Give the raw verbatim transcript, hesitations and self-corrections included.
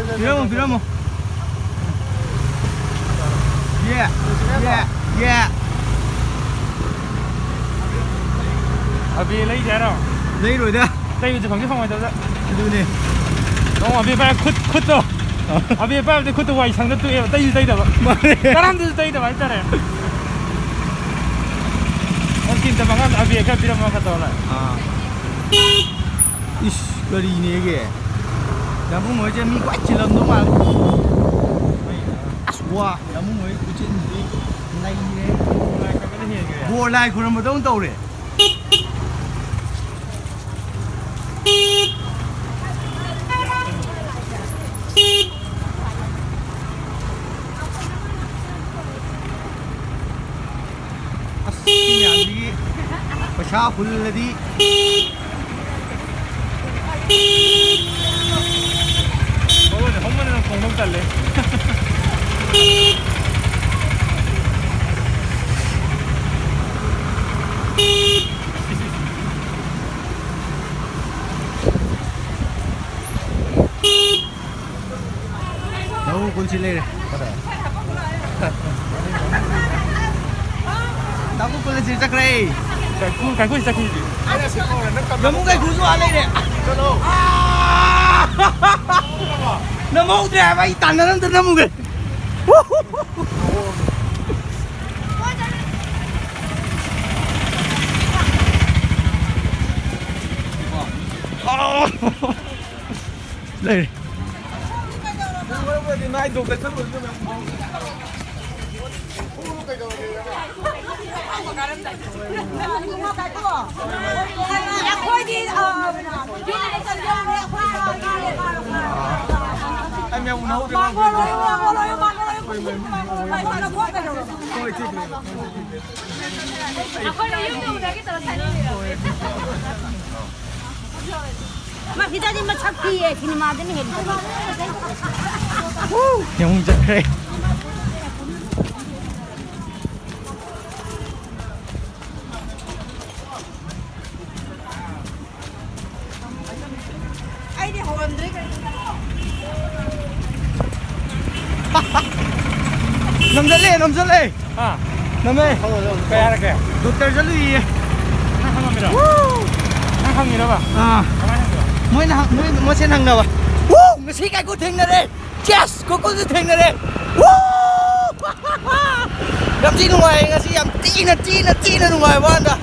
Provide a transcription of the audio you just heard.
ꯄꯤꯔꯝꯃꯣ, ꯄꯤꯔꯝꯃꯣ꯫ ꯌꯦ, ꯌꯦ, ꯌꯦ꯫ ꯑꯕꯦ ꯂꯩꯁꯦ ꯍꯥꯏꯔꯣ? ꯂꯩꯔꯣꯏꯗ꯫ ꯂꯩꯕꯁꯨ ꯐꯪꯁꯨ ꯐꯪꯉꯣꯏꯗꯕꯗ꯫ ꯑꯗꯨꯅꯦ꯫ ꯅꯣꯡ ꯑꯕꯦ ꯄꯥꯏ ꯈꯨꯠ, ꯈꯨꯠꯇꯣ꯫ ꯑꯕꯦ ꯄꯥꯏꯕꯗꯤ ꯈꯨꯠꯇꯣ ꯋꯥꯏ ꯁꯪꯗ ꯇꯣꯛꯑꯦꯕ, ꯇꯩꯁꯨ ꯇꯩꯗꯕ꯫ ꯃꯥꯅꯦ꯫ ꯀꯅꯥꯝꯇꯁꯨ ꯇꯩꯗꯕ ꯍꯥꯏꯇꯥꯔꯦ꯫ ꯅꯪ ꯇꯤꯝ ꯇꯝ ꯑꯉꯥꯡꯗ ꯑꯕꯦ ꯈꯔ ꯄꯤꯔꯝꯃꯒ ꯇꯧꯔ ꯂꯥꯛꯑꯦ꯫ ꯑꯥ꯫ ꯏꯁ, ꯀꯔꯤꯅꯦꯒꯦ? ꯗꯥꯕꯨꯡ ꯍꯣꯏꯁꯦ ꯃꯤ ꯈ꯭ꯋꯥꯏ ꯆꯤꯜꯂꯝꯗꯧ ꯃꯥꯜꯂꯦ꯫ ꯑꯁ, ꯋꯥ, ꯗꯥꯕꯨꯡ ꯍꯣꯏ ꯈꯨꯆꯤꯟꯗꯤ ꯅꯩꯔꯦ꯫ ꯕꯣꯔ ꯂꯥꯏ ꯈꯨꯔꯝꯕꯗꯧꯅ ꯇꯧꯔꯦ꯫ ꯑꯁ, ꯁꯤ ꯃꯌꯥꯝꯁꯤꯒꯤ ꯄꯩꯁꯥ ꯍꯨꯜꯂꯗꯤ꯫ ꯃꯔꯣꯏꯁꯦ ꯍꯧꯃꯟꯗꯅ ꯊꯣꯡꯗꯧ ꯇꯜꯂꯦ꯫ ꯂꯧ ꯀꯨꯜꯁꯤ ꯂꯩꯔꯦ꯫ ꯇꯥꯡꯈꯨꯜ ꯀꯨꯜ ꯑꯁꯤ ꯆꯠꯈ꯭ꯔꯦ꯫ ꯀꯥꯏꯀꯨ, ꯀꯥꯏꯀꯨ ꯆꯠꯈꯤꯗꯤ꯫ ꯅꯃꯨ ꯀꯥꯏꯀꯨꯁꯨ ꯑꯥ ꯂꯩꯔꯦ꯫ ꯆꯠꯂꯣ꯫ ꯑꯥ! ꯅꯝꯍꯧꯗ꯭ꯔꯦ ꯍꯥꯏꯕ, ꯑꯩ ꯇꯥꯟꯅꯔꯝꯗ ꯅꯝꯃꯨꯒꯦ꯫ ꯑꯥ! ꯂꯩꯔꯦ꯫ ꯑꯩꯈꯣꯏꯗꯤ, ꯑ, ꯑꯩꯈꯣꯏꯅ ꯌꯨꯝ ꯌꯧꯕꯗꯒꯤ ꯇꯧꯔ ꯆꯥꯅꯤꯡꯉꯤꯔꯕ? ꯃꯥ ꯈꯤꯇꯗꯤ ꯃꯁꯛ ꯊꯤꯌꯦ, ꯁꯤꯅꯦꯃꯥꯗꯅ ꯍꯦꯟꯅ ꯐꯖꯩ꯫ ꯌꯥꯝ ꯆꯠꯈ꯭ꯔꯦ꯫ ꯑꯩꯗꯤ ꯍꯧꯔꯝꯗ꯭ꯔꯦ ꯀꯩꯅꯣ꯫ ꯅꯝꯁꯤꯜꯂꯦ, ꯅꯝꯁꯤꯜꯂꯦ꯫ ꯑꯥ ꯅꯝꯃꯦ꯫ ꯀꯩ ꯍꯥꯏꯔꯛꯀꯦ? ꯗꯣꯛꯇꯔ ꯆꯠꯂꯨꯏꯌꯦ꯫ ꯅꯪ ꯈꯪꯉꯝꯃꯤꯔꯣ? ꯅꯪ ꯈꯪꯉꯤꯔꯕ? ꯑꯥ ꯀꯃꯥꯏꯅ ꯈꯪꯉꯤꯕ? ꯃꯣꯏꯅ ꯍꯪ- ꯃꯣꯏ ꯃꯁꯦꯟ ꯍꯪꯅꯕ꯫ ꯋꯨ! ꯉꯁꯤ ꯀꯥꯏꯀꯨ ꯊꯦꯡꯅꯔꯦ꯫ ꯆꯦꯁ! ꯀꯨꯀꯨꯁꯨ ꯊꯦꯡꯅꯔꯦ꯫ ꯋꯨ! ꯌꯥꯝ ꯊꯤ ꯅꯨꯡꯉꯥꯏꯌꯦ ꯉꯁꯤ, ꯌꯥꯝ ꯊꯤꯅ ꯊꯤꯅ ꯊꯤꯅ ꯅꯨꯡꯉꯥꯏꯕ ꯋꯥꯅꯤꯗ꯫